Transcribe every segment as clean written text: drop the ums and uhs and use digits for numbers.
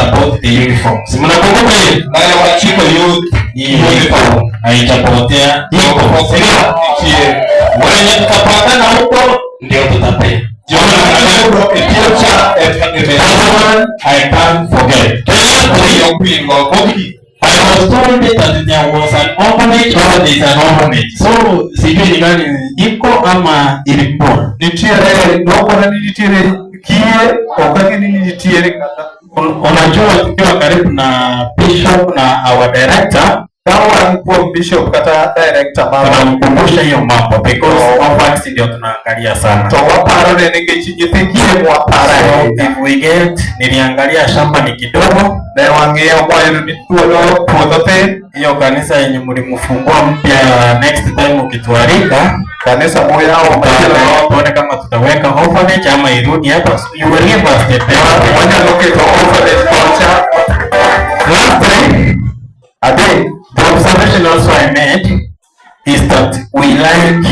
about the uniform. Si mnakumbuka hiyo? Ne wachiko youth uniform. Haijapotea. Iko. Sio? Nitie. Wenye tutapatana huko ndio tutapea. Joma e tiocha e I can't forget. ok wilgo mogik. I was told that there was an orphanage or there is an orphanage. So sijui ni gani iko ama ilikuwa. Nitiere nokona ni nitiere kiye ok ang'e ni nitiere kata. Unajua tukiwa karibu na bishop na our director, Ka wan kuom bishop kata director marwa, tunamkumbusha hiyo mambo because orphans ndio tunaangalia sana. To waparone nikech nyithi kiye mwaparo So ahinya. if we get, niliangalia shamba ni kidogo. Ne wang'iyo mwayudo ni thuolo puodho thin. Hiyo kanisa yenye mlimfungua mpya, next time ukitualika, Kanisa moyawo machielo tuone kama tutaweka orphanage ama irudi hapa. So you will give us the best. Wanyalo keto orphanage kocha. Lastly, Adek, the observation also I made is that we like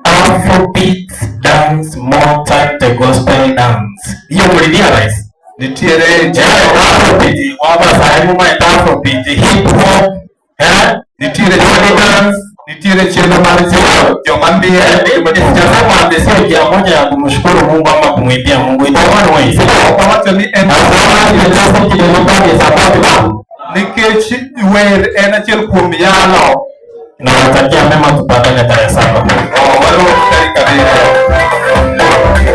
Afrobeat dance more than the gospel dance. Hiyo mlirealize? Nitiere Yeah, Afrobeat, waba sahimu ma Afrobeat, hip hop, eh? Nitiere Body dance. Nitiere chenro mar joma miel. Sijasema ati sio njia moja ya kumshukuru Mungu ama kumwimbia Mungu. It's one way. Ok awacho ni en nikech wer en achiel kuom yalo. Nawatakia mema, tupatane tarehe 7. Oh, warom tarik 7.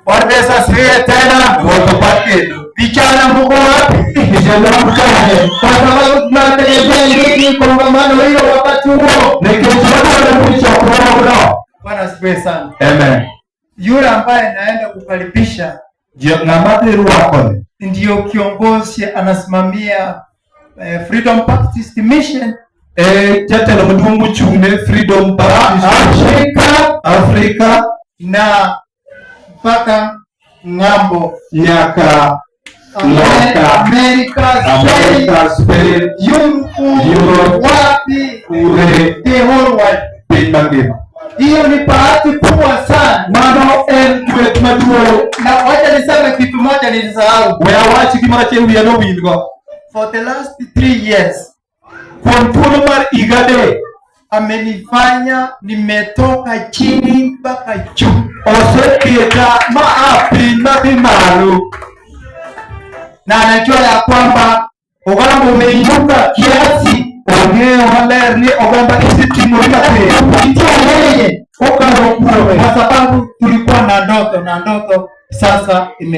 Bwana Yesu asifiwe tena. Ruoth opak kendo. Vijana mko wapi? Vijana mkae. Kwa sababu tunategemea nyinyi kongamano hilo wakati huo. Nikech wadwaro ni chokruogno. Bwana asifiwe sana. Amen. Yule ambaye naenda kukaribisha Ng'ama dhi rwakoni ndiyo kiongozi anasimamia Freedom Baptist Mission e jatelo maduong' mochung' ne Freedom Baptist Afrika Afrika na mpaka ng'ambo, nyaka Loka. Amerika, Spain, Amerika, Spain, Europe, Europe, wapi, kure, the whole world. Piny mangima. Hiyo ni bahati kubwa sana. Mano en gweth maduong'. Na wacha niseme kitu moja nilisahau. We awach gimoro achiel wiya nowilgo. For the last 3 years Kuom thuolo mar higa 3 amenifanya nimetoka chini mpaka juu. Oseketa ma a piny madhi malo. Na anajua ya kwamba oganda umeinuka kiasi Ong'eyo maler ni oganda oseting'ore matin kupitia yeye, kokalo kuome kwa sababu tulikuwa na ndoto na ndoto sasa ime